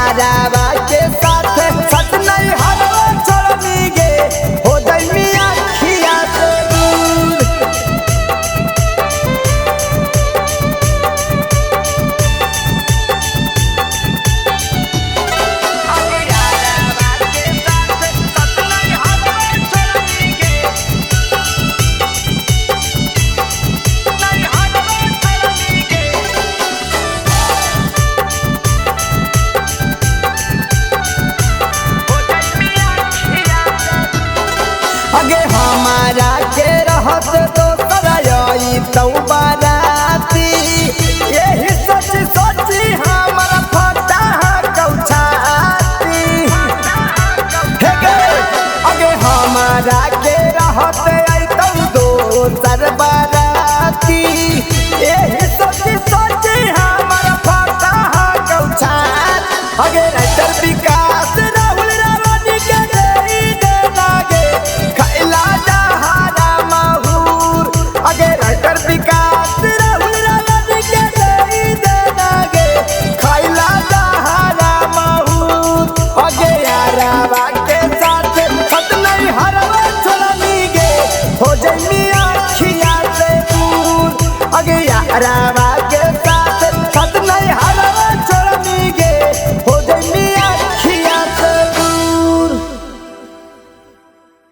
यारावा के साथ सत नहीं हरवा छोड़नी गे हो जाई मियां खिया से दूर। अगे यारावा के साथ सत नहीं हरवा छोड़नी गे नहीं हरवा छोड़नी गे हो जाई मियां खिया से अगे हमारा के रहत दोसर आई तौ बाराती यही सोच सोची हमर फटा कौछाती। हे गे अगे हमारा के रहत आई तौ दोसर बाराती यही सोच सोची हमर फटा कौछाती। अगे राइटर विकास राहुल रावानी के देई दे लागे खैला जहारा माहूर। अगे राइटर विकास राहुल रावानी के देई दे लागे खैला जहारा माहूर। अगे यारावा के साथ सत नहीं हरवा छोड़नी गे हो जाई मियां खिया से दूर। अगे यारावा